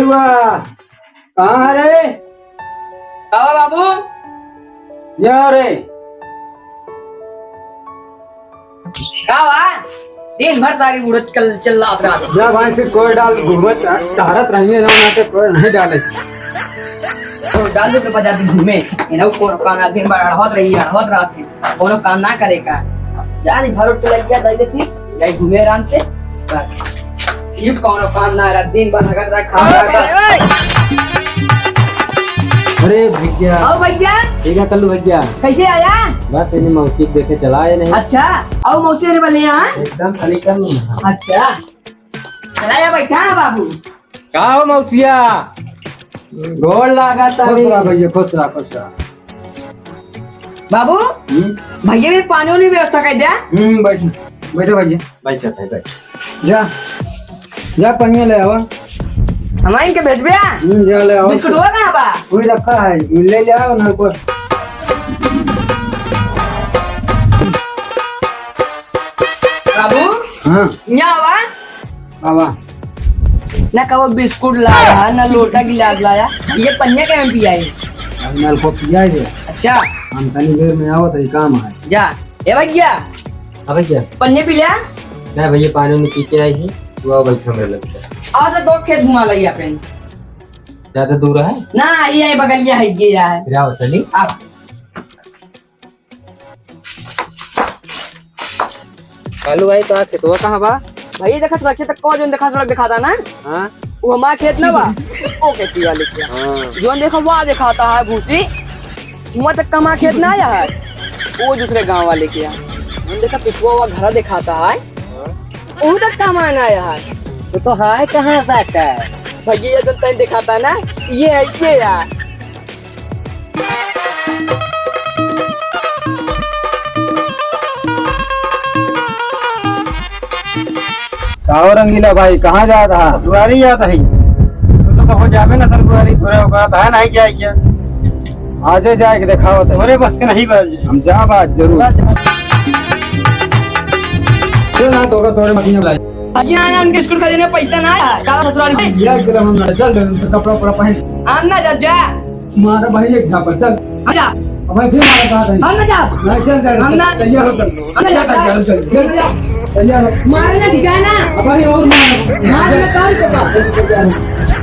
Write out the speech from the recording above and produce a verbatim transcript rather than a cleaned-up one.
हुआ। कहाँ है रे? का हुआ बाबू? या रे। का हुआ? दिन भर सारी उड़द कल चिल्लात रहत। जा भाई से कोई डाल घूमत टहरत रहिए ना, ना तो कोई नहीं डाले। तो डाल दे तो बाजार दिन घूमे। इन्हें कौन काम है, दिन भर अड़हत रहिए, अड़हत रहत है। कौनो काम ना करे का। जा रे, भरो तो लगिया दे देती। जाई घूमे आराम से। बस। ये कौनो काम ना रहा, दिन भर लगत रहा, खा, खा, खा। अरे भैया। आओ भैया। ठीक है कल्लू भैया। कैसे आया? बस इन्हें मौसी देखे चला आए नहीं। अच्छा, आओ मौसी रे बल्ले यहाँ। एकदम सलीका में। अच्छा। चला आया, बैठा है बाबू। का हो मौसिया? गोड़ लागा खुश तानी। रहा भैया, खुश रहा, खुश रहा। बाबू, हम्म? भैया मेरे पानी वानी व्यवस्था कर द्या। हम्म, बैठ, बैठो भैया। बैठ, बैठ, बैठ। जा, जा पनिया ले आवा। हमारे इनके भेजबे? हम्म, जा ले आवा। बिस्कुट हुआ कहाँ बा? वही रखा है, ले ले आओ ना को। बाबू, हाँ। यहाँ आवा। बाबा। ना कबो बिस्कुट लाया, ना लोटा गिलास लाया। ये पनिया के में पियाई? अरे नलको पियाई दे। अच्छा। हम तनी देर में आवत है, काम है। जा। ए भैया। हाँ भैया। पनिया पी लिया? ना भैया, पानी नहीं पी के आई ही। तू आओ, बैठा मेरे लगे। आओ तो दो खेत घुमा लई अपन। ज्यादा दूर है? ना, ये बगलिया है, ये है। फिर आओ, चली। आओ। कालू भाई, तो खेतवा कहाँ बा? भाई, देखत रखिए तो को जोन देखा, सड़क दिखाता ना? हाँ। वो हमारा खेत ना बा। ओ खेती वाले के। हाँ। जोन देखा, वहाँ दिखाता है भूसी। वहाँ तक का हमारा खेत ना आया है। वो दूसरे गांव वाले के यहाँ। जोन देखा, पिछुआ हुआ घर दिखाता है। हाँ। वो तक का हमारा ना आया है। तो, तो है कहाँ जाता है? भैया, ये जोन तैं दिखाता ना, ये है, ये यार। का हो रंगीला भाई, कहाँ जात हा? ससुरारी जात हई। तू तो कबो जाबे ना ससुरारी, तोरे औकात है नहीं जाए क्या? आजे जाए के देखावत है। तोरे बस के नहीं बात। हम जाब आज जरूर। चल ना, तोका तोरे मखिया लाई। अजी, आया उनके स्कूल का देने पैसा ना आया, का ससुरारी? ये चल, हम चल, कपड़ा उपड़ा पहन। हम ना जा, जा। मारा भाई एक झापड़, चल। हम जा। अब भाई फिर मारा कहा था। हम ना जा। नहीं, चल, चल, हम ना। तैयार हो, चल। हम ना जा। तैयार हो, चल। हम ना जा। तैयार हो। मारे ना ठिकाना। अब भाई और मार। मार ना काम को का। तैयार हो।